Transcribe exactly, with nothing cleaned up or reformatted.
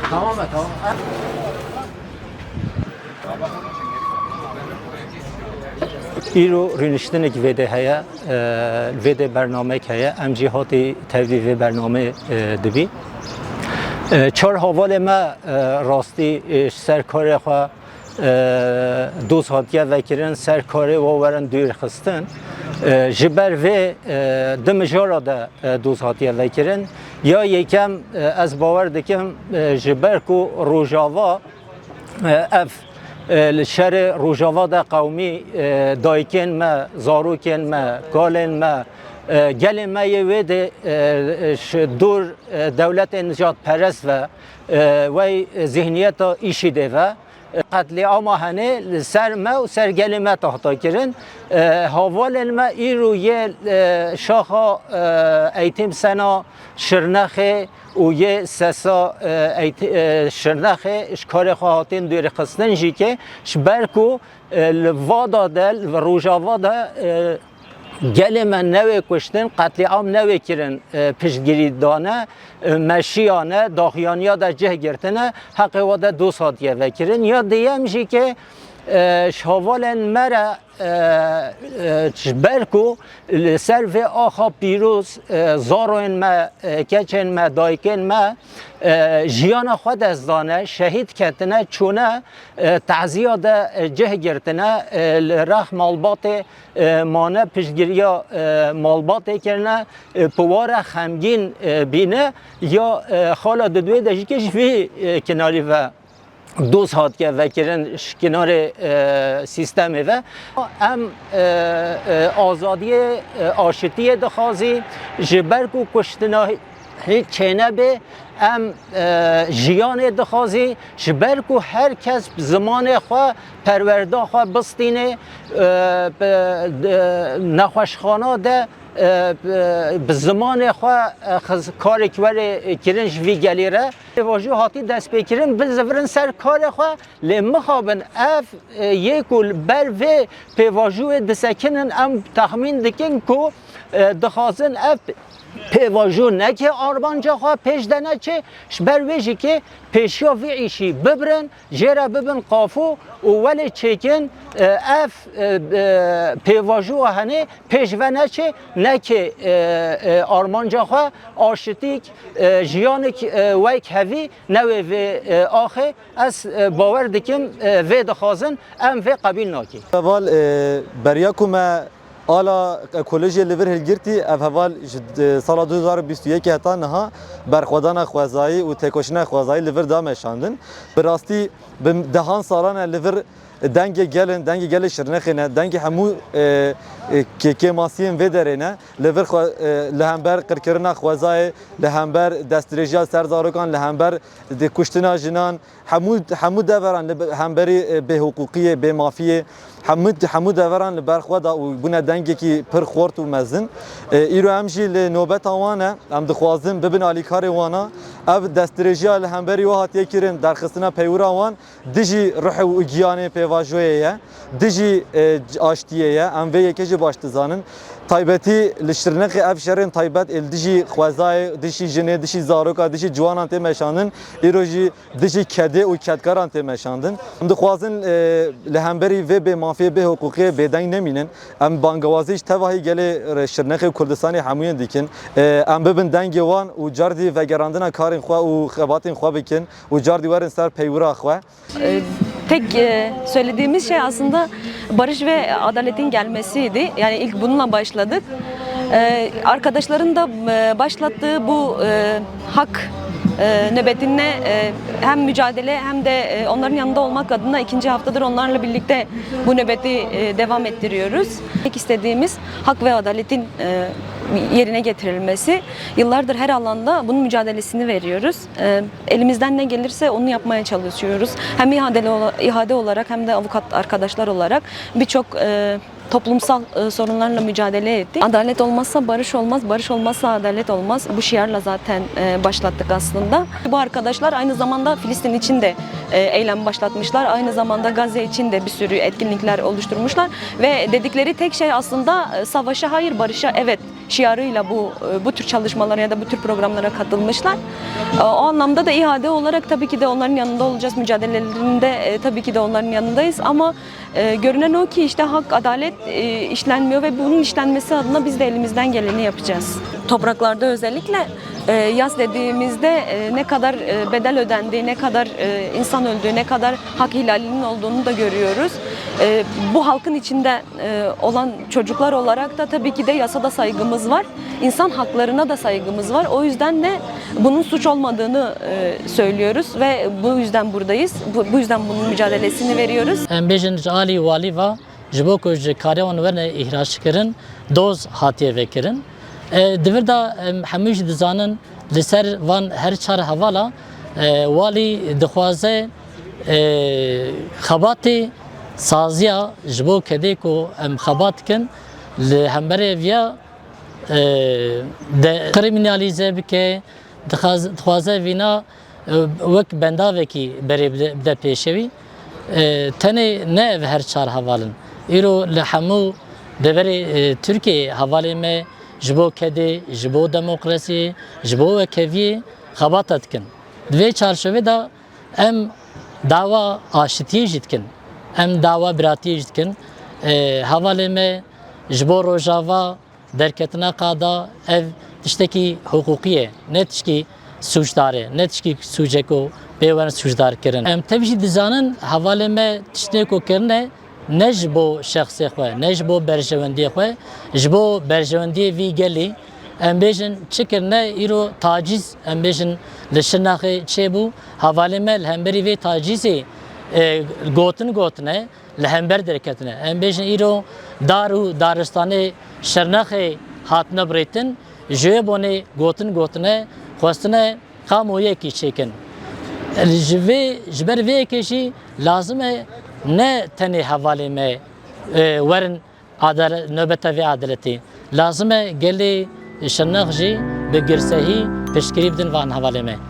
Tamam, tamam. Îro rûniştinek vê de heye, e, vê de bernamek heye. Em jî hatî tevî vê bernamê, e, dibî. E, çar havalê me, e, rastî, e, ji ser karê xwe, e, doz hatiye vekirin, ser karê we werin dûrxistin. E, ji ber vê, e, di mijara de, e, doz hatiye vekirin. Ya yekem, e, ez bawer dikim, e, ji ber ku Rojava, e, ev, e, li şerê Rojava de qewmî, e, dayikên me, zarokên me, kalên me, e, gelê me yê wê de, e, ji dûr, e, dewletên nijadperest ve, e, wey zihniyeta îşîdê ve, e, qetlîama henê li ser me û ser gelê me tahta kirin. E, havalên me îro yê, e, şaxa, e, Eytîm Sena, Şirnexê û yê Sesa, e, Eyt-, e, Şirnexê ji karê xwe hatin dûrxistin jî ke ji ber ku, e, li vada de, li Rojava de, e, gelê me newê kuştin, qetlîam newê kirin, e, piştgirî dane, e, meşiyane, daxuyaniya de cih girtine, heqê we de doz hatiye vekirin. Ya diyem jî ke, e, ji havalên me re, e, e, ji ber ku li ser vê axa pîroz, e, zaroyên me, e, keçên me, dayikên me, e, jiyana xwe dest dane, şehîd ketine, çûne, e, teziya de, e, cih girtine, e, li rex malbatê, e, mane, piştgiriya, e, malbatê kirine, e, bi ware xemgîn, e, bîne, ya, e, xala Didwê de jî ke ji vî, e, kinarî ve doz hatiye vekirin ji kinarê, e, sîstemê ve. Em, e, e, azadiyê, e, aşitiyê dixwazî, ji ber ku kuştina hî çênebê, em, e, jiyanê dixwazî, ji ber ku her kes bi zimanê xwe perwerda xwe bistînê, e, bi, de, nexweşxana de, e, bi, bi zimanê xwe, e, xiz-, karek were kirin ji vî gelî re. Pêvajo hatî destpêkirin, bizivirin ser karê xwe, lê mixabin ev, e, yê ku li ber vê pêvajoyê disekinin, em texmîn dikin ku, e, dixwazin ev pêvajo neke armanca xwe pêş de neçe, ji ber wê jî ke pêşiya vî îşî bibirin, jê re bibin qafû û welê çêkin, e, ev, e, e, pêvajoya henê pêş ve neçe, neke, e, e, armanca xwe aşitîk, e, jiyanik, e, wek hevî newê vê, e, axê. Ez, e, bawer dikim, e, vê dixwazin, em vê qebîl nakin. Heval, e, beriya ku me ala ekolojiyê li vir hilgirtî, ev heval ji, e, sala du hezar û bîst û yek heta niha berxwedana xwezayî û têkoşîna xwezayî li vir da meşandin. Bi rastî bi dehan salan e li vir dengê gelin, dengê gelê Şirnexê ne, dengê hemû, e, e, kê-, kêmasiyên vê derê ne. Li vir xwe, e, li hember qirkirina xwezayê, li hember destdirêjiya ser zarokan, li hember di kuştina jinan, hemû, hemû deveran li be-, hemberî, e, bêhiqûqiyê, bêmafiyê, hemû, hemû deveran li ber xwe da û bûne dengekî pir xort û mezin. E, îro em jî li nobeta wan e, em dixwazin bibin alîkarê wana. Ev destdirêjiya li hemberî we hatiye kirin, derxistina peywira wan dijî ruh û giyanê pêvajoyê ye, dijî, e, aştiyê ye. Em vê yekê jî baş dizanin. Taybetî li Şirnexê ev şerên taybet ê li dijî xwezayê, dijî jinê, dijî zaroka, dijî ciwanan tê meşandin. Îro jî dijî kedê û kedkaran tê meşandin. Em dixwazin, e, li hemberî vê bêmafiyê, bêhiqûqiyê bêdeng nemînin. Em bangewazî ji tevahî gelê Şirnexê û Kurdistanê hemûyên dikin. E, em bibin dengê wan û cardî vegerandina karên xwe û xebatên xwe bikin û cardî werin ser peywira xwe. E, tek, e, söylediğimiz şey aslında barış ve adaletin gelmesiydi. Yani ilk bununla başladık. E, arkadaşların da, e, başlattığı bu, e, hak, e, nöbetinde, e, hem mücadele hem de, e, onların yanında olmak adına ikinci haftadır onlarla birlikte bu nöbeti, e, devam ettiriyoruz. Tek istediğimiz hak ve adaletin, e, yerine getirilmesi. Yıllardır her alanda bunun mücadelesini veriyoruz. E, elimizden ne gelirse onu yapmaya çalışıyoruz. Hem ihadeli ola-, ihade olarak hem de avukat arkadaşlar olarak birçok, e, toplumsal, e, sorunlarla mücadele ettik. Adalet olmazsa barış olmaz, barış olmazsa adalet olmaz. Bu şiarla zaten, e, başlattık aslında. Bu arkadaşlar aynı zamanda Filistin için de, e, eylem başlatmışlar. Aynı zamanda Gazze için de bir sürü etkinlikler oluşturmuşlar. Ve dedikleri tek şey aslında, e, savaşa hayır, barışa evet şiarıyla bu, e, bu tür çalışmalara ya da bu tür programlara katılmışlar. E, o anlamda da İHA'de olarak tabii ki de onların yanında olacağız. Mücadelelerinde, e, tabii ki de onların yanındayız ama, e, görünen o ki işte hak, adalet, e, işlenmiyor ve bunun işlenmesi adına biz de elimizden geleni yapacağız. Topraklarda özellikle, e, yas dediğimizde, e, ne kadar, e, bedel ödendiği, ne kadar, e, insan öldüğü, ne kadar hak ihlalinin olduğunu da görüyoruz. E, bu halkın içinde, e, olan çocuklar olarak da tabii ki de yasada saygımız var. İnsan haklarına da saygımız var. O yüzden de bunun suç olmadığını, e, söylüyoruz ve bu yüzden buradayız. Bu, bu yüzden bunun mücadelesini veriyoruz. Em bêjin ji alî walî ve ji bo ku ji karê wan werne îhraçkirin, doz hatiye vekirin. E, di vir de em hemû jî dizanin li ser van her çar hevala, e, walî dixwaze, e, xebatê saziya ji bo kedê ku em xebat dikin li hemberê viya, e, de kriminalîze bike, dixwaz-, dixwaze vîna, e, wek bendavekî berê bide, bide pêşevî. E, tenê ne ev her çar heval in. Îro li hemû deverê, e, Tirkiyeyê hevalê me ji bo kedê, ji bo demokrasiyê, ji bo wekeviyê xebata dikin. Di vê çarçovê de em dawa aşitiyê jî dikin. Em dawa biratiyê jî dikin. E, hevalê me ji bo Rojava derketina qada ev tiştekî hiqûqî ye, ne tişkî sûcdar e, ne tişkî sûceko pê werin sûcdar kirin. Em tev jî dizanin hevalê me tiştê ku kirine ne ji bo şexsê xwe, ne ji bo berjewendiyê xwe, ji bo berjewendiyê vî gelî, em bêjin çi kirine îro taciz, em bêjin li Şirnexê çêbû, hevalê me li hemberî vê tacîzê, e, gotin gotine, li hember derketine. Em bêjin îro dar û daristanê Şirnexê hatine birêtin, ji wê bonê gotin gotine, xwestine kamoyekî çêkin. Ji vê, ji ber vê yekê jî lazim e ne tenê hevalê me, e, werin adale-, nobeta vê adeletê. Lazim e gelê Şirnex jî bi girsehî piştgirî bidin van hevalê me.